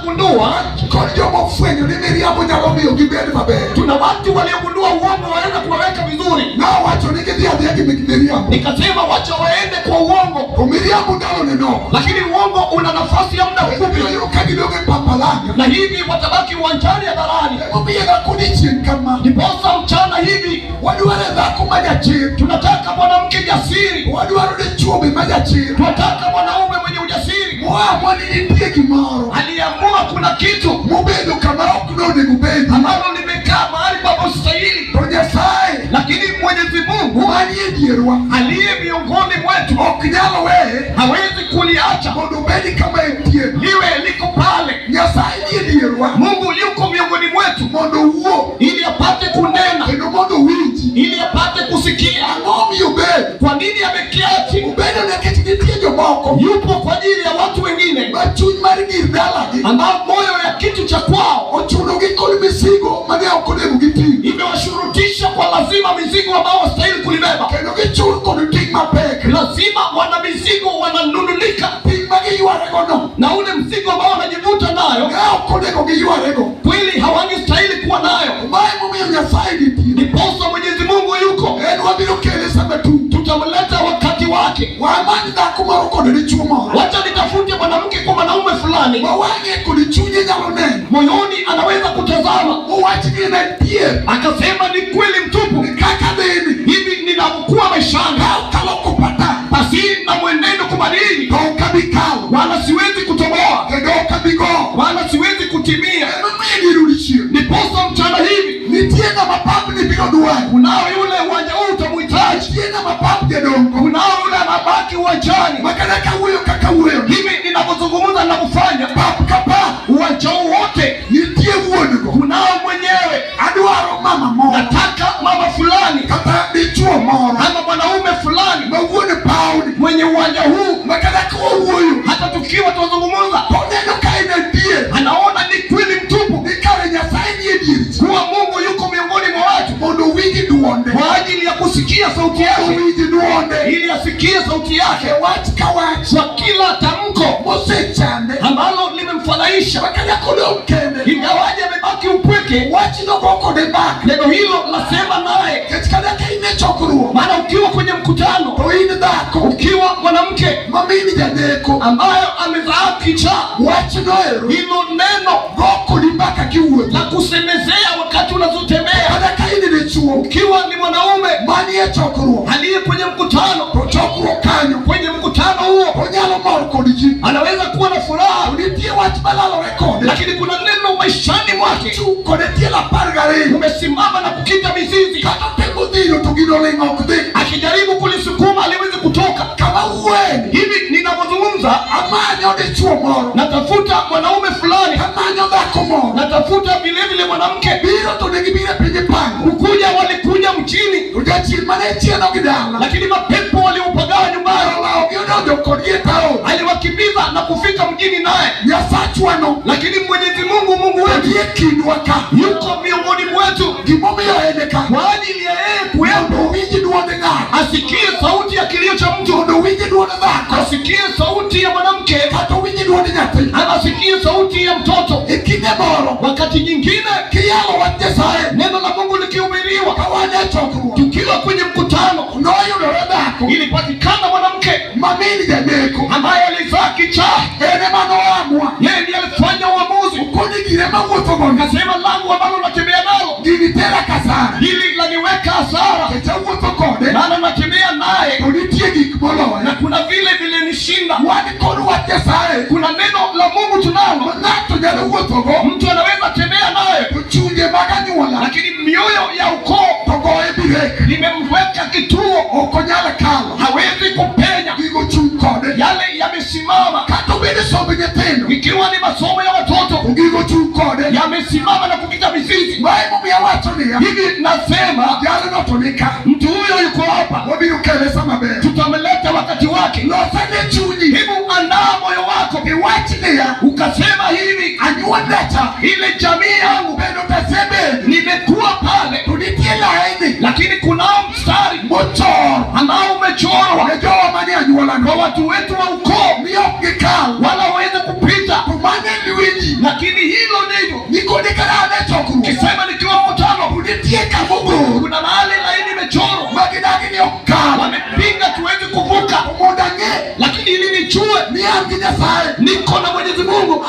Gundua kod jomofwenyo ni miriambo nyalo miyo gibed maber. Tuna watu waliogundua uongo waweza kuwaweka vizuri. Nawacho ni gidhi adhiya gi miriambo. Nikasema wacha waende kwa uongo, To miriambo ndalone nok. Lakini uongo una nafasi ya muda mfupi, Ibiro yudo ka gidong' e pap alanga. Na hivi watabaki uwanjani hadharani. Emomiyo dhako odiechieng' kama. Ndiposa mchana hivi Wadwaro dhako ma jachir. Tunataka mwanamke jasiri, Wadwaro dichuo be ma jachir. Tunataka mwanaume mwenye ujasiri Moamua ni nitie gimoro aliyeamua kuna kitu mobedo kama ok nonego obedi. Ambalo limekaa mahali panapostahili, To Nyasaye lakini Mwenyezi Mungu manie dierwa aliye miongoni mwetu ok nyal weye hawezi kuliacha mondo obedi kama entie. Liwe liko pale. Nyasaye nie dierwa Mungu yuko miongoni mwetu mondo owuo ili apate kunena, kendo mondo owinji. Ili apate kusikia. Ang'o omiyo obed? Kwa nini ameketi? Obedo nikech nitie jomoko Yupo kwa ajili ya watu wengine ma chuny mar gir dalagi ambao moyo ya kitu cha kwao ochunogi kod mizigo mane ok onego giting'. Imewashurutisha kwa lazima mizigo ambao wastahili kulibeba, Kendo gichur kod ting' mapek. Lazima wana mizigo wananunulika, Ting' ma giywarego no na ule mzigo ambao wanajivuta nayo ne ok onego giywarego. Kweli hawangestahili kuwa nayo. Mae momiyo Nyasaye nitie. Ndiposa Mwenyezi Mungu yuko, En wabiro kele sama tung'. Tutamleta wakati wake. Wamany dhako moro kod dichuo moro. Wacha nitafute mwanamke kwa mwanaume fulani Ma wang'e kod chunye nyalo neno. Moyoni anaweza kutazama Mowach ni en adier. Akasema ni kweli mtupu. Ni kaka dhini. Hivi ninavyokuwa maishani, Ka ok aloko pata pasi na mwenendo kubadili, to ok abi kalo. Wala siwezi kutoboa, Kendo ok abi go. Wala siwezi kutimia. Emomiyo dier odiechieng'. Ndiposa mchana hivi Nitie ng'ama pap ni biro dwaro. Kunao yule uwanja huu utamuhitaji. Nitie ng'ama pap jodongo. Kunao yule anabaki uwanjani. Ma kata kawuoyo kaka wuoyo. Hivi ninavyozungumza ninavyofanya, Pap ka pap uwanja huu wote nitie wuon go. Kunao mwenyewe. Adwaro mama moro. Nataka mama fulani Kata dichuo moro. Ama mwanaume fulani Ma wuon pawni. Mwenye uwanja huu. Ma kata ka wawuoyo, hata tukiwa tunazungumza, to oneno ka en adier. Anaona ni kweli mtupu. Ni kare Nyasaye nie dier ji. Kuwa Mungu yuko miongoni mwa watu Mondo owinj duonde. kwa ajili ya kusikia sauti yake. Owinj duonde. Ili asikie sauti yake. Wach ka wach. Kwa kila tamko mosechande ambalo limemfadhaisha. Ma kata kodong' kende. Ingawaje amebaki upweke, Wachno go kode mbaka. Neno hilo lasema naye. Nikech kata ka in e chokruok, maana ukiwa kwenye mkutano, to in dhako, ukiwa mwanamke ma min janeko ambayo amezaa kichaa, wachno ero hilo neno go kodi mbaka kiwuotho, la kusemezea wakati unazotembea. Kata ka in dichuo, ukiwa ni mwanaume manie chokruok, aliye kwenye mkutano, to chokruok kanyo, kwenye mkutano huo onyalo mor kod ji, anaweza kuwa na furaha, to nitie wach malalore kode, lakini kuna neno maishani mwake chung' kode tielo 12, umesimama na kukita mizizi. Kata temo dhiro to gino ling' ok dhi, akijaribu kulisukuma aliwezi kutoka. Kama wuoyeni hivi ninavyozungumza, amanyo dichuo moro, natafuta mwanaume fulani, amanyo dhako moro, natafuta vile vile mwanamke. Biro to ne gibiro e piny pango, kukuja walikuja mjini, to jachien mane chieno gi dala, lakini mapepo waliopagawa nyumbani olawogi odonjo kodgi e taon, aliwakimbiza na kufika mjini naye Nyasachwa no, lakini Mwenyezi Mungu, Mungu wetu nie kindwa ka, yuko miongoni mwetu. Gimomiyo en ka, kwa ajili ya yeye kuwepo, mondo owinj duond ng'ato, asikie sauti ya kilio cha mtu, mondo owinj duond dhako, asikie sauti ya mwanamke, kata owinj duond nyathi, ama asikie sauti ya mtoto. E kinde moro, wakati nyingine, kiyalo wach Nyasaye, neno la Mungu likihubiriwa, ka wan e chokruok, tukiwa kwenye mkutano, noyudore dhako ilipatikana mwanamke ma min janeko, ambaye alizaa kichaa, en ema noamua, yeye ndiye alifanya uamuzi, okoni gire mawuotho gono, akasema langu ambalo natembea nalo gini tera kasara, hili laniweka hasara, nikech awuotho kode, maana natembea naye, to nitie gik moloya, na kuna vile vilenishinda. Wan kod wach Nyasaye, kuna neno la Mungu tunalo, ma ng'ato nyalo wuothogo, mtu anaweza tembea naye, to chunje mag anyuola, lakini mioyo ya ukoo to goye birek, limemweka kituo, ok onyal kalo, hawezi kupenya, gigo chung' kode, yale yamesimama, kata obed somb nyithindo, ikiwa ni masomo ya watoto, to gigo chung' kode, yamesimama na kukita mizizi. Ma emomiyo awacho niya, hivi nasema, jalno to nika, mtu huyo yuko hapa, wabiro kele sama ber, tutamleta wakati wake. Losane chunyi, hebu andaa moyo wako, iwach niya, ukasema hivi, anyuondacha, ile jamii yangu bedo tasebedo, nimekuwa pale, to nitie laini, lakini kunao mstari mochor ambao umechorwa ne jowa manie anyuolano, kwa watu wetu wa ukoo, ni ok gikal, wala waweze kupita, to mano en lwenyi, lakini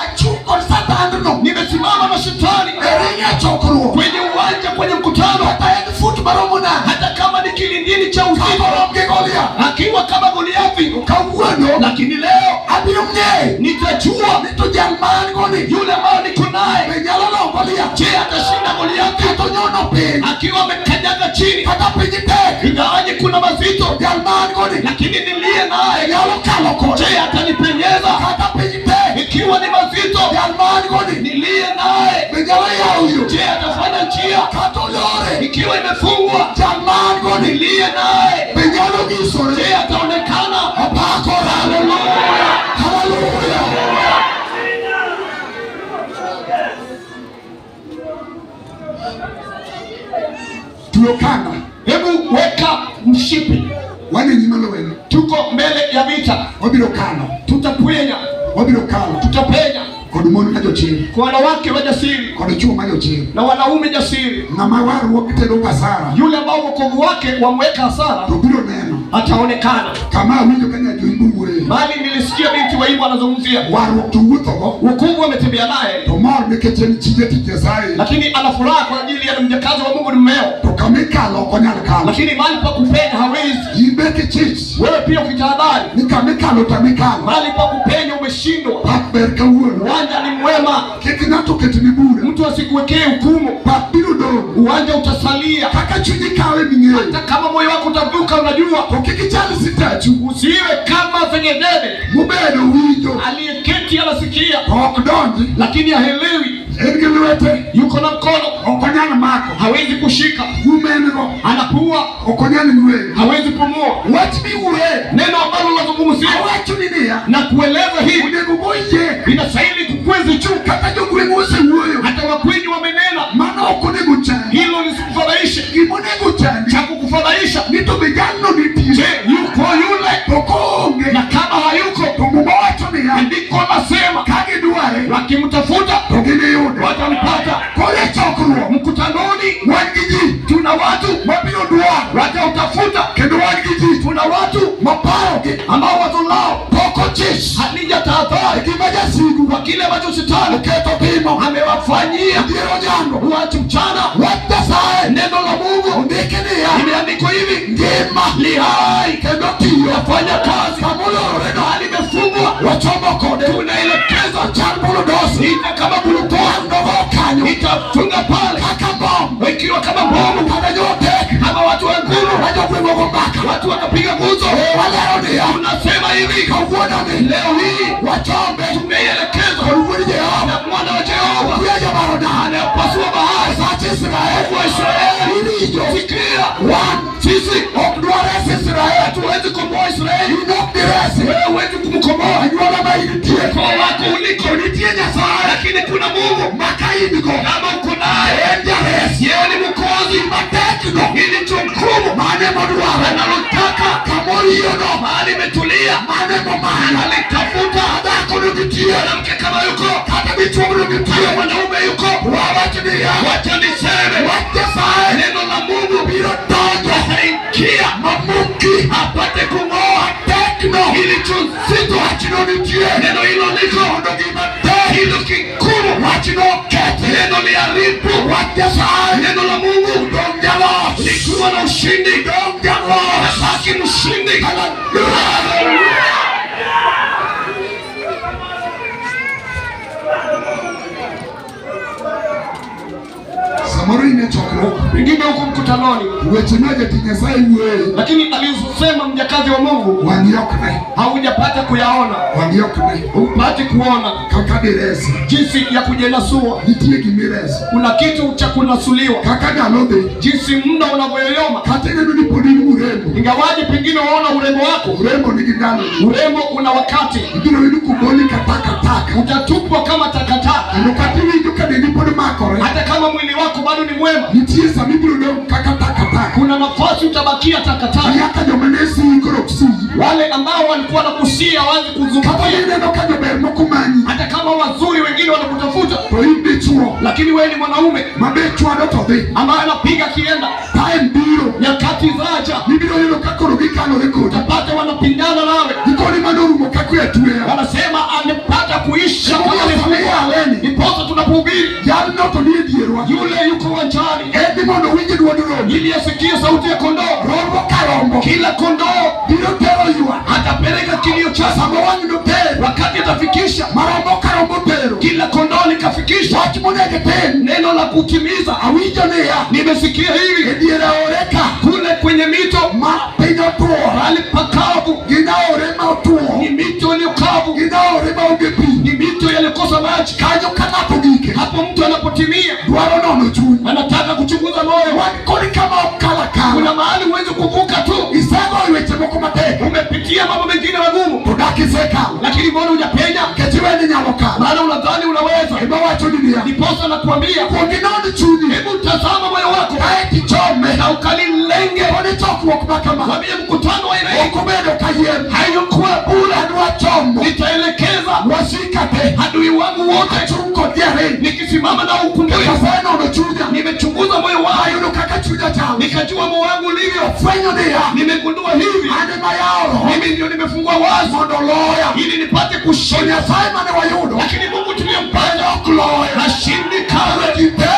Achung' kod Satan no. Nimesimama na shetani E ring e chokruok. Kwenye uwanja, kwenye mkutano, Kata en fut maromo nade. Hata kama ni kilindini cha uzito, Kaorom gi Goliath. Akiwa kama Goliathi. Kawuono. Lakini leo Abiro ng'eyo. Nitajua Ni to jal ma an go ni. Yule ambaye niko naye. Be nyalo loyo Goliath. Je, atashinda Goliathi? Kata onyono piny. Akiwa amekanyaga chini, Kata piny tek. Ingawaje kuna mazito, Jal ma an go ni. Lakini niliye naye Nyalo kalo kode. Je, atanipenyeza? Kata piny tek. Ikiwa ni mazito, Jal ma an go ni. Niliye naye Be nyalo yawo yo. Je, atafanya njia? Kata olore. Ikiwa imefungwa, Jal ma an go ni. Niliye naye Be nyalo nyisore. Je, ataonekana? Opakora. Haleluya. Haleluya. Tuokana. Hebu weka mshipi. Wan e nyim lweny. Tuko mbele ya vita. Wabiro kalo. Tutapenya. Wabiro kalo. Tutapenya. Kod mon ma jochir. Kwa wanawake wajasiri. Kod chwo ma jochir. Na wanaume jasiri. Ng'ama warruok tero hasara. Yule ambao wokovu wake wamweka hasara. To biro neno. Ataonekana. Kama awinjo ka nyajoimbo wuoye. Bali nilisikia binti wa Imbo anazungumzia. Warruok to wuothogo. Wokovu ametembea naye. To mor nikech en chi jatich Nyasaye. Lakini ana furaha kwa ajili ya mjakazi wa Mungu ni mmeo. To kama ikalo ok onyal kalo. Lakini mahali pa kupenya hawezi. In be kichich. Wewe pia ukitahadhari. Ni kama ikalo to mikalo. Mahali pa kupenya umeshindwa. Pak ber kawuono. Uwanja ni mwema. Kik ng'ato ketni bura. Mtu asikuwekee hukumu. Pak biro dong'. Uwanja utasalia. Kaka chunyi kawe ming'eyo. Hata kama moyo wako utavuka unajua. To kik ichal sitachu. Usiwe kama zenye debe. Mobedo winjo. Aliyeketi anasikia. To ok donji. Lakini haelewi. En gi lwete. Yuko na mkono. Ok onyal mako. Hawezi kushika. Um en go. Anapua. Ok onyal yweyo. Hawezi pumua. Wach miwuoye. Neno ambalo unazungumzia. Awachoni niya. Na kueleza hivi. Onego goyie. Inastahili kukwezi juu. Kata jogweng' osewuoyo. Hata wakwenyi wamenena. Mano ok onego chandi. Hilo lisikufadhaishe. Gima onego chandi. Cha kukufadhaisha. Ni to be jalno nitie. Je, yuko yule? To koonge. Na kama hayuko. To Muma wacho niya. Andiko nasema. Ka gidware. Wakimtafuta. To giniyude. Watampata. Koro e chokruok. Mkutanoni. Wan gi ji. Tuna watu mabiro dwaro. Watautafuta. Kendo wan gi ji. Tuna watu maparogi ambao wazo lao pok ochich. Halijatahadhari Gima jasigu kwa kile ambacho shetani oketo timo amewafanyia. Adier onyango. Watu mchana. Wach Nyasaye. Neno la Mungu ondiki niya. Imeandikwa hivi. Ngima li hai kendo tiyo. Yafanya kazi. Kamolorore no. Mahali imefungwa. Wachomo kode. Tunaelekeza chal buludosi. Ita kama buludosi. Ndogo kanyo. Itafunga pale. Kaka bomu. Ikiwa kama bomu. Kata jotek. Kama watu wa nguvu. Wajogweng' ogo mbaka. Watu wakapiga nguzo. Walero niya. Tunasema hivi. Kawuono ni. Leo hii. Wachombe. Tumeielekeza. Kod wuod Jehova. Na mwana wa Jehova. Kuya jomaro nam. Anayepasua bahari. Sach Israel. Wa Israeli. Iwinjo. Sikia. Wan. Sisi. Ok dwarres Israel. Hatuwezi komboa Israeli. In ok diresi. Wewe huwezi kumkomboa. Anyuola ma intie. Ukoo wako uliko. Nitie Nyasaye. Lakini kuna Mungu. Ma ka in go. Kama uko naye. En jares. Yeye ni mwokozi. Matekno. Ili chumkumu. Mane modwaro. Analotaka. Kamoriyono. Mahali imetulia. Mane momanyo. Alitafuta. Dhako no nitie. Mwanamke kama yuko. Kata dichuo no nitie. Mwanaume yuko. Wawach niya. Wacha niseme. Wach Nyasaye. Neno la Mungu Biro donjo. Ataingia. Mamuki. Apate kung'oa. Tekno. Kilicho nzito. Wachno nitie. Neno hilo liko. Mondo gima tek. Hilo kigumu. Wachno okethe. Neno liharibu. Wach Nyasaye. Neno la Mungu. Dong jaloch. Likiwa na ushindi. Dong jaloch. Baki mshindi. Hallelujah. Samoro in e chokruok. Pengine huko mkutanoni. Weche ma jatich Nyasaye wuoye. Lakini alizosema mjakazi wa Mungu Wang'i ok ne. haujapata kuyaona. Wang'i ok ne. Hupati kuona. Kaka diresi. Jinsi ya kujinasua. Nitie gimiresi. Kuna kitu cha kunasuliwa. Kaka ndalo dhi. Jinsi muda unavyoyoyoma. Kata ineno ni pod in murembo. Ingawaje pengine waona urembo wako. Urembo nigi ndalo. Urembo una wakati. Ibiro yudo kogoli ka takataka. Utatupwa kama takataka. Kendo kata iwinjo ka dendi pod makore. Hata kama mwili wako bado ni mwema. Nitie sama ibiro dong' kaka takataka. Kuna nafasi utabakia takataka. Nyaka joma ne siyi koro ok siyi. Wale ambao walikuwa wanakusia hawaanzi kuzungumzia. Kata ineno ka jober moko manyi. Hata kama wazuri wengine wanakutafuta. To in dichuo. Lakini wewe ni mwanaume. Ma be chwado to dhi. Ambaye anapiga kienda. Time biro. Nyakati zaja. Ibiro yudo ka koro gikalore kodi. Utapata wanapindana nawe. Gikoni mano orumo ka kwe atweya. Wanasema amepata kuisha kama Emomiyo sama mifupa. iyaleni, Ndiposa tunapohubiri, jalno to nie dierwa. Yule yuko uwanjani En ni mondo owinj duond rombe. Ili asikie sauti ya kondoo. Rombo ka rombo Kila kondoo biro tero ywak. Atapeleka kilio chake. Sama wang' noter, Wakati atafikisha, ma rombo ka rombo tero. Kila kondoo likafikisha Wach monego tim. Neno la kutimiza. Awinjo niya, Nimesikia hivi e dier aore ka kule kwenye mito ma piny otuo, mahali pakavu, gin aore ma otuo, ni mito iliyo kavu, gin aore maonge pi. Ni mito yaliyokosa maji. Kanyo ka ng'ato gike, Hapo mtu anapotimia dwaro nono chuny. Anataka kuchunguza moyo. Wan kodi kama ok kal akala. Kuna mahali huwezi kuvuka tu, Isegoyo weche moko matek, umepitia mambo mengine magumu, to dak isekalo. Lakini mbona hujapenya? Nikech iwe ni nyalo kalo. Maana unadhani unaweza. Ema wacho ni niya, Ndiposa nakuambia, kuong inon chunyi, hebu tazama moyo wako kae tichome. Na ukalilenge. Koni chokruok ma kama Mwambie mkutano wa aina hii ok obedo kayiem. Haikuwa bure, Adwa chomo nitaelekeza wasika te adui wangu wote, achung' kod jarieny. Nikisimama na ukumbuni. Asenono chunya, Nimechunguza moyo wangu, ayudo kaka chunya chalo. Nikajua moyo wangu ulivyo. Fwenyo niya, Nimegundua hivi, an ema yawo mimi ndio nimefungua wazi mondo loya. Ili nipate To kushinda. Nyasaye mane wayudo Lakini Mungu tuliyempata ok loya. Hashindi kamwe. Ji te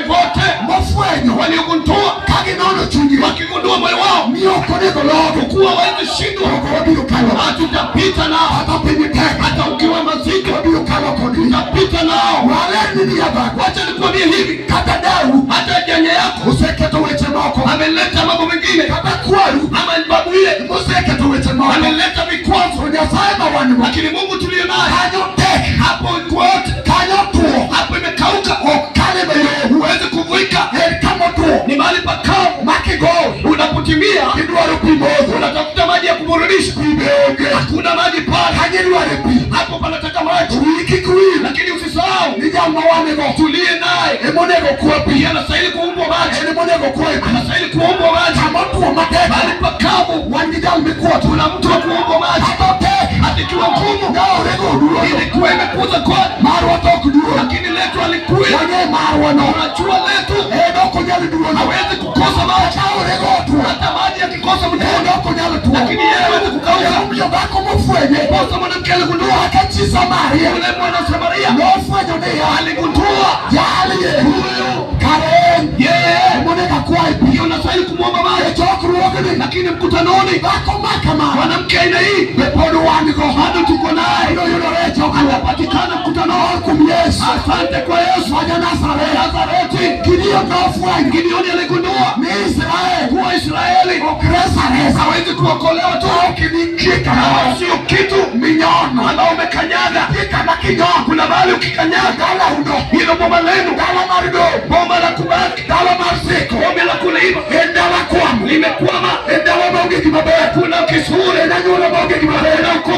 Wote mofwenyo waliogundua ka ginono chunygi wakigundua moyo wao ni ok onego logi, kuwa hawawezi shindwa, ok wabiro kalo. Hatutapita nao, Kata piny tek, hata ukiwa mazito wabiro kalo kodgi. Tutapita nao. Walerni niya dhako, Wacha nikuambie hivi, kata dau hata nyanya yako oseketo weche moko, ameleta mambo mengine, kata kwaru ama babu ile moseketo weche moko, ameleta vikwazo, to Nyasaye ma wan go lakini Mungu tuliye naye kanyo tek, hapo kwote, kanyo tuo, hapo imekauka, ok kale mayom, huwezi kuvuka, en kama otuo ni mahali pakavu ma kigoyo unapotimia idwaro pi modho, unatafuta maji ya kuburudisha, pi be onge. Hakuna maji pale. Kanyo idware pi, Hapo panataka maji, wiyi kik wil lakini usisahau ni jal ma wan go tuliye naye emonego kwa pi, pia anastahili kuumbwa maji, en emonego kwa pi, anastahili kuumbwa maji. Kama otuo matek, Mahali pakavu wan gi jal mikwoto, kuna mtu wa kuumbwa maji, kata otek, hata ikiwa ngumu yaore go duogo, ilikuwa imekuza kwani, marwa to ok duogo, lakini letu alikuwa wang'e marwa no, unajua letu en ok onyal duogo, hawezi kukosa maji, yaore go otuo, hata maji yakikosa en mtoni, ok onyal tuo. Lakini yeye hawezi kukauka. Emomiyo dhako mofwenye Ndiposa mwanamke aligundua kaka chi Samaria yule mwana wa Samaria nofwenyo niya aligundua jalye huyu kare en yeye emonego akwaye pi ndio unastahili kumwomba e maji, chokruogni. Lakini mkutanoni Dhako ma kamano mwanamke aina hii be pod wan go, bado tuko naye, biro yudore e chokruok. Anapatikana mkutanoni. Kuom Yesu Asante kwa Yesu ma ja Nazareth. Nazareti. Gideon nofwenyo Gideoni aligundua ni Israel kuwa Israeli ok res aresa, hawezi kuokolewa tu, ok nitie kama kama sio kitu minyono, ambao umekanyaga. Nitie kama kinyono. Kuna mahali ukikanyaga Dala uno, hilo boma lenu, dala mar dong', boma la kubaki, dala mar siko, boma la kuliima en dala kwamo, limekwama, en dala maonge gima ber, kuna kisuri en anyuola maonge gima ber. Kuna ukoo